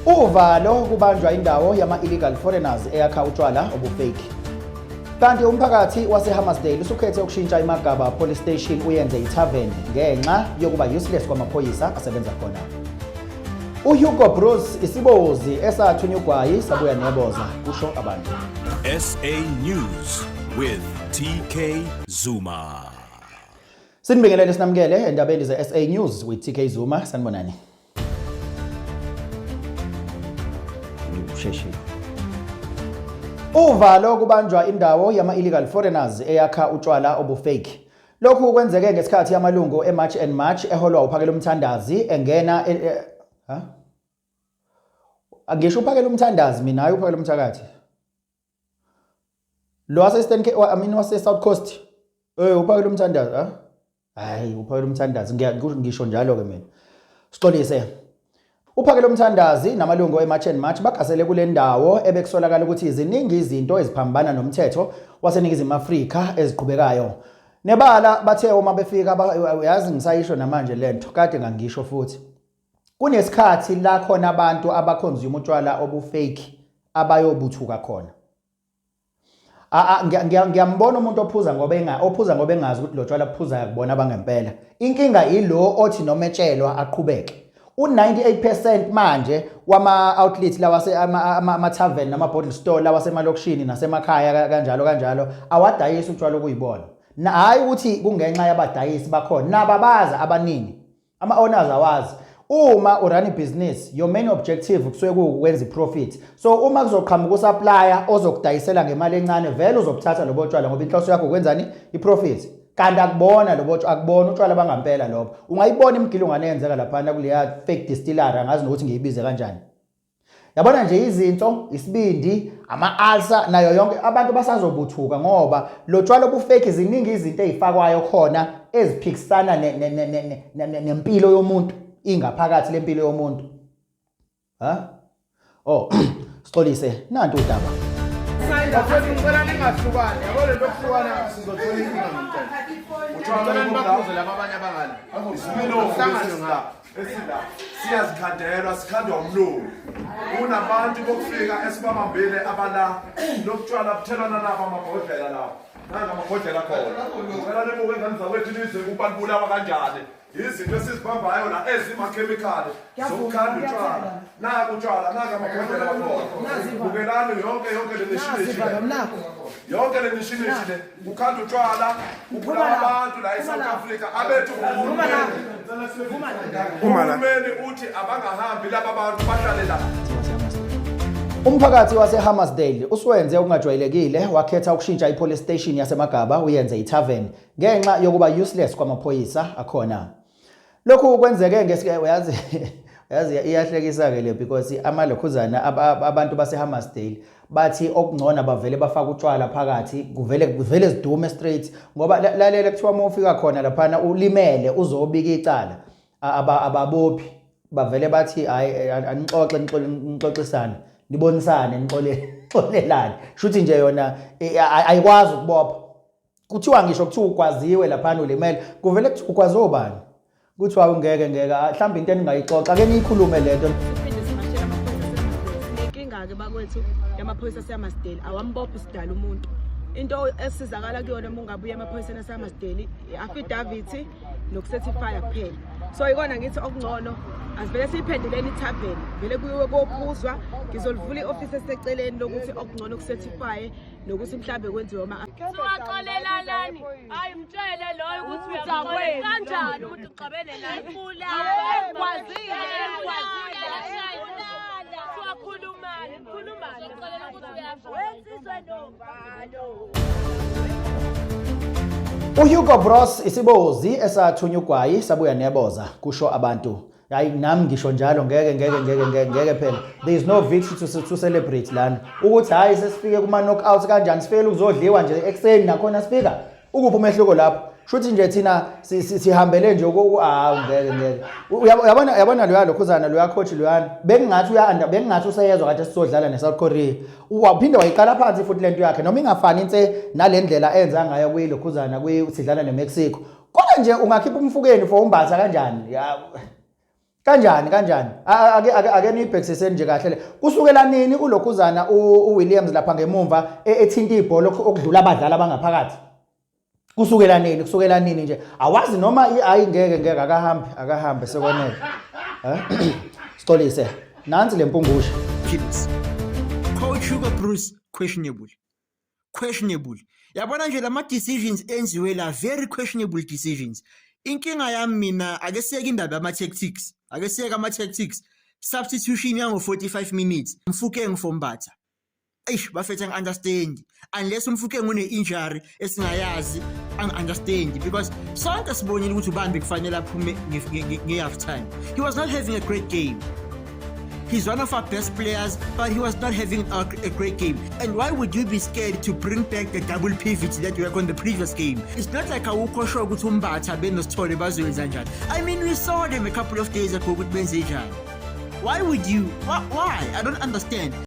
Uvalo kubanjwa indawo yama-illegal foreigners eyakha utshwala obufake. Kanti umphakathi waseHammarsdale usukhethe ukushintsha iMagaba Police Station uyenze ithaveni ngenxa yokuba useless kwamaphoyisa asebenza khona. UHugo Broos isibozi esathunywa ugwayi sabuya neboza kusho abantu. SA News with TK Zuma. Sinibingelele sinamukele endabeni ze-SA News with TK Zuma sanibonani. Usheshile. Uvalo kubanjwa indawo yama-illegal foreigners eyakha utshwala obufake. Lokhu kwenzeke ngesikhathi amalungu e-March and March eholwa uPhakela Umthandazi engena e, e, ha? Angisho uPhakela Umthandazi mina hayi uPhakela Umthakathi. Lo wase Eastern Cape, I mean wase South Coast. Eh uPhakela Umthandazi, ha? Hayi uphakela umthandazi ngisho njalo ke mina. Sixolise. Uphakela umthandazi namalungu eMarch and March bagasele kule ndawo ebekusolakala ukuthi ziningi izinto eziphambana nomthetho waseNingizimu Afrika eziqhubekayo. Nebala bathe uma befika uyazi ngisayisho namanje lento kade ngangisho futhi. Kunesikhathi la khona abantu abakhonzuma utshwala obufake abayobuthuka khona. Ngiyambona umuntu ophuza ngoba enga ophuza ngoba engazi ukuthi lo tshwala buphuzayo akubona abangempela. Inkinga ilo othi noma etshelwa aqhubeke. U-98% manje wama-outlet lawa ama-tavern nama-bottle store lawa asemalokishini nasemakhaya kanjalo kanjalo awadayisi utshwala okuyibona. Hhayi ukuthi kungenxa yabadayisi bakhona, nababazi abaningi. Ama-owners awazi. Uma urun ibhizinisi, your main objective kusuke kuwukwenza i-profit. So uma kuzoqhamuka usupplier ozokudayisela ngemali encane, vele uzobuthatha lobo tshwala ngoba inhloso yakho ukwenzani? I-profit. Kanti akubona lobo tshwala, akubona utshwala bangampela lobo. Ungayibona imigilungwane eyenzeka laphana kuleya fake distillery, angazi nokuthi ngiyibize kanjani. Yabona nje izinso, isibindi, ama-ulcer nayo yonke abantu basazobuthuka ngoba lo tshwala obufake ziningi izinto ezifakwayo khona eziphikisana nempilo yomuntu ingaphakathi lempilo yomuntu. Ha? Oh, sixolise nantu udaba. Bafethu ngicela ningahlukani. Yabo lento yokuhlukana sizothola inkinga ngempela. Ngicela nibakhuze laba abanye abangale. Isimilo ngapha. Esila siyazikhandelwa sikhandwa umlungu. Kunabantu bokufika esibabambile abala lobutshwala buthelwana nabo amabhodlela lawo. Nanga amabhodlela khona. Ngicela nibuke ngane zakwethu nizwe ukuba libulawa kanjani. Izinto esizibambayo la ezimakhemikhali zokukhanda utshwala. Naku utshwala, naka amabhodlela akhona. Bukelani yonke yonke le mishini. Yonke le mishini le kukhanda utshwala kubulawa abantu la eSouth Africa abethu uhulumeni uthi abangahambi laba bantu bahlale la. Umphakathi waseHammarsdale usuwenze okungajwayelekile wakhetha ukushintsha ipolice station yaseMagaba uyenze ithaveni ngenxa yokuba useless kwamaphoyisa akhona. Lokhu kwenzeke ngesike uyazi uyazi iyahlekisa ke le because amalokhuzana abantu baseHammarsdale bathi okungcono bavele bafaka utshwala phakathi kuvele kuvele zidume straight ngoba lalela kuthiwa uma ufika khona laphana ulimele uzobika icala ababophi bavele bathi hayi eh, anixoxe nixoxisane nibonisane nixolelane shuthi nje yona eh, ayikwazi ukubopha Kuthiwa ngisho kuthiwa ugwaziwe laphana ulimele, kuvele kuthiwa ugwaze obani? Kuthiwa ngeke ngeke, ah, mhlawumbe into eningayixoxa ake niyikhulume le nto. Siphinde simashele amaphoyisa aseMasideli. Sinenkinga-ke bakwethu yamaphoyisa aseMasideli, awambophi sidala umuntu. Into esizakala kuyona uma ungabuya emaphoyiseni aseMasideli, i-affidavit nokucertifya kuphela. So ikona ngithi okungcono asivele siyiphendeleni ithaveni, vele kuyiwe kophuzwa. Ngizolivula i-ofisi eseceleni lokuthi okungcono kucertifye nokuthi mhlambe kwenziwe ama Siwaxolelalani? Hayi mtshele loyo ukuthi uyamxolela kanjani ukuthi uxabene naye. Kwazile, kwazile. Siwakhulumani, khulumani. Uxolela ukuthi uyasho. Wensizwe novalo. UHugo Broos isibozi esathunywa ugwayi sabuya neboza kusho abantu. Hayi nami ngisho njalo ngeke ngeke ngeke ngeke ngeke phela. There is no victory to celebrate lana. Ukuthi hayi sesifike kuma knockouts kanjani sifikele ukuzodliwa nje ekuseni nakhona sifika. Ukuphi umehluko lapho? Shuthi nje thina sihambele nje hawu ngeke ngeke. Uyabona uyabona loya lokhuzana loya coach loyana. Bengingathi uya bengingathi useyezwa kade sizodlala neSouth Korea. Waphinde wayiqala phansi futhi lento yakhe noma ingafani inse nalendlela enza ngayo kuyilokhuzana kuyi sidlala neMexico. Kodwa nje ungakhipha umfukeni for umbatha kanjani? Ya. Kanjani kanjani? Ake niyibhekisiseni nje kahle le. Kusukela nini ulokhuzana uWilliams lapha ngemumva ethinta ibhola okudlula abadlali abangaphakathi? Kusukela nini? Kusukela nini nje? Awazi noma hayi, ngeke ngeke, akahambe akahambe, sekwanele. Eh? Sixolise. Nansi lempungushe. Phillips. Coach Hugo Broos, questionable. Questionable. Yabona nje lama decisions enziwe la, very questionable decisions. Inkinga yami mina, ake siyeke indaba yama tactics. Ake siyeke ama tactics. Substitution yango 45 minutes. Mofokeng for Mbatha. Eish bafethu, angi-understand unless uMofokeng une-injury esingayazi. Angi-understand because sonke sibonile ukuthi ubambe kufanele aphume nge-half time. He was not having a great game. He's one of our best players, but he was not having a great game. And why would you be scared to bring back the double pivot that worked on the previous game? It's not like awukho sure ukuthi uMbatha benoSithole bazoyenza njani. I mean, we saw them a couple of days ago ukuthi benze njani. Why would you? Why? I don't understand.